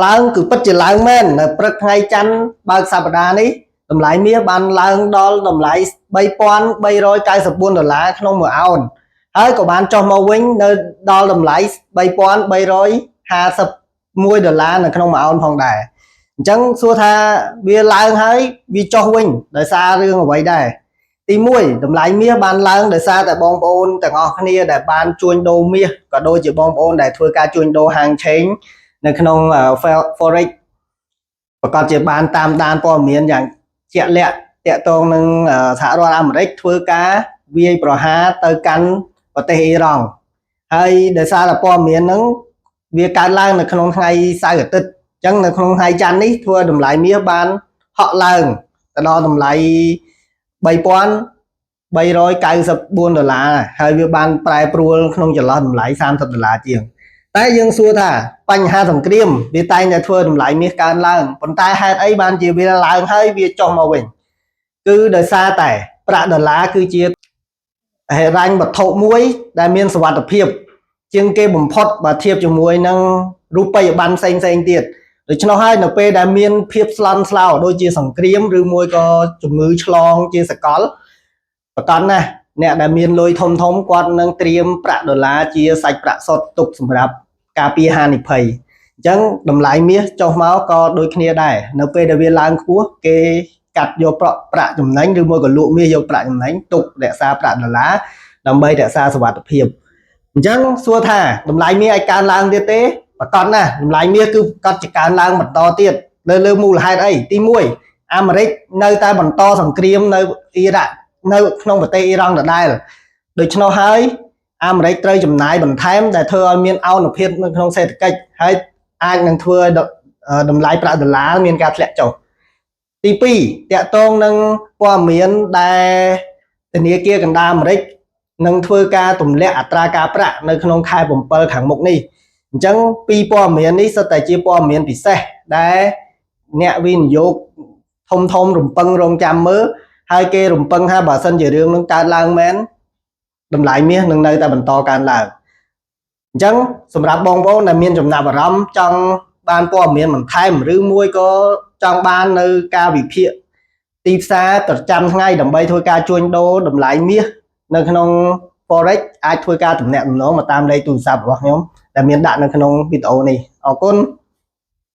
ឡើងគឺពិតជាឡើងមែននៅព្រឹកថ្ងៃច័ន្ទបើកសប្តាហ៍នេះតម្លៃមាសបានឡើងដល់តម្លៃ3394ដុល្លារក្នុងមួយអោនហើយក៏បានចុះមកវិញនៅដល់តម្លៃ3351ដុល្លារនៅក្នុងមួយអោនផងដែរអញ្ចឹងសួរថាវាឡើងហើយវាចុះវិញដោយសាររឿងអ្វីដែរទី1តម្លៃមាសបានឡើងដោយសារតែបងប្អូនទាំងអស់គ្នាដែលបានជួញដូរមាសក៏ដូចជាបងប្អូនដែលធ្វើការជួញដូរហាងឆេងនៅក្នុង Forex ប្រកាសជាបានតាមដានព័ត៌មានយ៉ាងជាក់លាក់តាក់ទងនឹងសហរដ្ឋអាមេរិកធ្វើការវាយប្រហារទៅកាន់ប្រទេសអ៊ីរ៉ង់ហើយដោយសារតែព័ត៌មានហ្នឹងវាកើតឡើងនៅក្នុងថ្ងៃសៅរ៍អាទិត្យអញ្ចឹងនៅក្នុងថ្ងៃច័ន្ទនេះធ្វើឲ្យតម្លៃមាសបានហក់ឡើងទៅដល់តម្លៃ3394ដុល្លារហើយវាបានប្រែប្រួលក្នុងចន្លោះតម្លៃ30ដុល្លារជាង តែយើងសួរថាបញ្ហាសង្គ្រាមវាតែងតែធ្វើតម្លៃមាសកើនឡើងប៉ុន្តែហេតុអីបានជាវាឡើងហើយវាចុះមកវិញគឺដោយសារតែប្រាក់ដុល្លារគឺជាហិរញ្ញវត្ថុមួយដែលមានសុវត្ថិភាពជាងគេបំផុតបើធៀបជាមួយនឹងរូបិយប័ណ្ណផ្សេងផ្សេងទៀតដូច្នោះហើយនៅពេលដែលមានភាពស្លន់ស្លោដូចជាសង្គ្រាមឬមួយក៏ជំងឺឆ្លងជាសកលប្រកាសណាស់អ្នកដែលមានលុយធំធំគាត់នឹងត្រៀមប្រាក់ដុល្លារជាសាច់ប្រាក់សុទ្ធទុកសម្រាប់ការពារហានិភ័យអញ្ចឹងតម្លៃមាសចុះមកក៏ដូចគ្នាដែរនៅពេលដែលវាឡើងខ្ពស់គេកាត់យកប្រាក់ប្រាក់ចំណេញឬមួយក៏លក់មាសយកប្រាក់ចំណេញទុករក្សាប្រាក់ដុល្លារដើម្បីរក្សាសុវត្ថិភាពអញ្ចឹងសួរថាតម្លៃមាសអាចកើនឡើងទៀតទេប្រកាសណាស់តម្លៃមាសគឺប្រកាសជាកើនឡើងបន្តទៀតលើលើមូលហេតុអីទី1អាមេរិកនៅតែបន្តសង្គ្រាមនៅអ៊ីរ៉ាក់នៅក្នុងប្រទេសអ៊ីរ៉ង់ដដែលដូច្នោះហើយអាមេរិកត្រូវចំណាយបន្ថែមដែលធ្វើឲ្យមានឱនភាពនៅក្នុងសេដ្ឋកិច្ចហើយអាចនឹងធ្វើឲ្យតម្លៃប្រាក់ដុល្លារមានការធ្លាក់ចុះទី2តាក់ទងនឹងព័ត៌មានដែលធនាគារកណ្ដាលអាមេរិកនឹងធ្វើការទម្លាក់អត្រាការប្រាក់នៅក្នុងខែ7ខាងមុខនេះអញ្ចឹងពីរព័ត៌មាននេះសុទ្ធតែជាព័ត៌មានពិសេសដែលអ្នកវិនិយោគធំធំរំពឹងរងចាំមើលហើយគេរំពឹងថាបើសិនជារឿងនឹងកើតឡើងមែនតម្លៃមាសនឹងនៅតែបន្តកើនឡើងអញ្ចឹងសម្រាប់បងប្អូនដែលមានចំណាប់អារម្មណ៍ចង់បានព័ត៌មានបន្ថែមឬមួយក៏ចង់បាននៅការវិភាគទីផ្សារប្រចាំថ្ងៃដើម្បីធ្វើការជួញដូរតម្លៃមាសនៅក្នុង Forex អាចធ្វើការទំនាក់ទំនងមកតាមលេខទូរស័ព្ទរបស់ខ្ញុំដែលមានដាក់នៅក្នុងវីដេអូនេះអរគុណ។